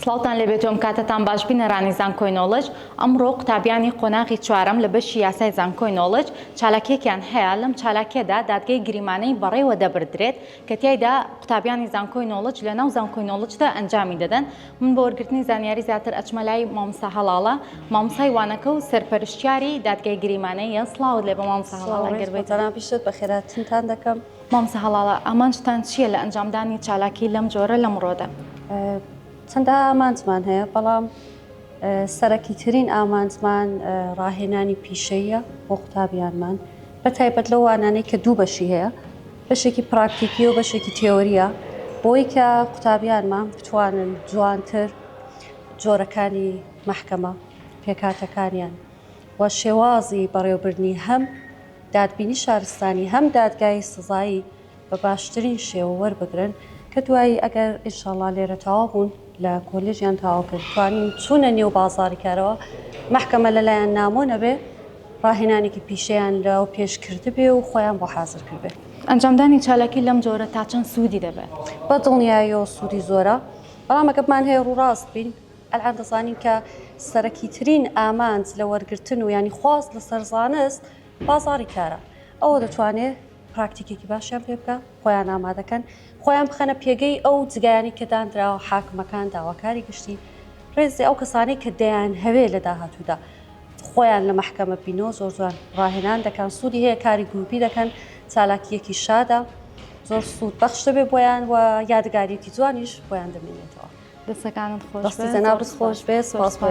سڵاوتان لێبێت و ئەم کاتەتان باش بینەرانی زانکۆی نۆڵج ئەمڕۆ قوتابیانی قۆناغی چوارەم لە بەشی یاسای زانکۆی نۆڵج چالاکیەکیان هەیە لەم چالاکیەدا دادگەی گریمانەی بەڕێوە دەبردرێت کە تیایدا قوتابیانی زانکۆی نۆڵج لە ناو زانکۆی نۆڵجدا ئەنجامی دەدەن من بۆ وەرگرتنی زانیاری زیاتر ئەچمە لای مامۆستا هەڵاڵە مامۆستای وانەکە و سەرپەرشتیاری دادگای گریمانەیە سڵاوت لێ بە مامۆستا هەڵاڵە گەر بێت جەنابیشت بەخێراتنتان دەکەم. مامۆستا هەڵاڵە ئامانجتان چییە لە ئەنجامدانی چالاکی لەم جۆرە لەمڕۆدا؟ چەندە ئامانجمان هەیە بەڵام سەرەکیترین ئامانجمان ڕاهێنانی پیشەیە بۆ قوتابیانمان بە تایبەت لەو وانانەی کە دوو بەشی هەیە بەشێکی پراکتیکی و بەشێکی تێۆریە بۆی کە قوتابیانمان بتوانن جوانتر جۆرەکانی مەحکەمە پێکهاتەکانیان و شێوازی بەڕێوەبردنی هەم دادبینی شارستانی هەم دادگای سزایی بە باشترین شێوە وەربگرن کە دوایی ئەگەر ئینشاڵا لێرە تەواو بوون لە کۆلێژیان تەواو کرد توانین چوونە نێو بازاڕی کارەوە مەحکەمە لەلایەن نامۆ نەبێ ڕاهێنانێکی پیشەیان لەو پێش کردبێ و خۆیان بۆ حازر کردبێ. ئەنجامدانی چالاکی لەم جۆرە تا چەند سوودی دەبێت؟ بە دڵنیاییەوە سوودی زۆرە، بەڵام ئەگەر بمانهەوێ ڕووڕاست بین ئەلئان دەزانین کە سەرەکیترین ئامانج لە وەرگرتن و یانی خواست لەسەر زانست بازاڕی کارە ئەوە دەتوانێ پراکتیکێکی باشیان پێ بکە خۆیان ئامادەکەن خۆیان بخەنە پێگەی ئەو جگایانی کە دانراوە حاکمەکان داواکاری گشتی ڕێزی ئەو کەسانەی کە دەیان هەوێ لە داهاتوودا خۆیان لە مەحکەمە بینەوە زۆر جوان ڕاهێنان دەکەن سوودی هەیە کاری گروپی دەکەن چالاکیەکی شادە زۆر سوود بەخش دەبێت بۆیان و یادگاریەکی جوانیش بۆیان دەمێنێتەوە. دەستەکانت خۆش بێت. دەستی جەنابت خۆش بێت سپاس بۆ.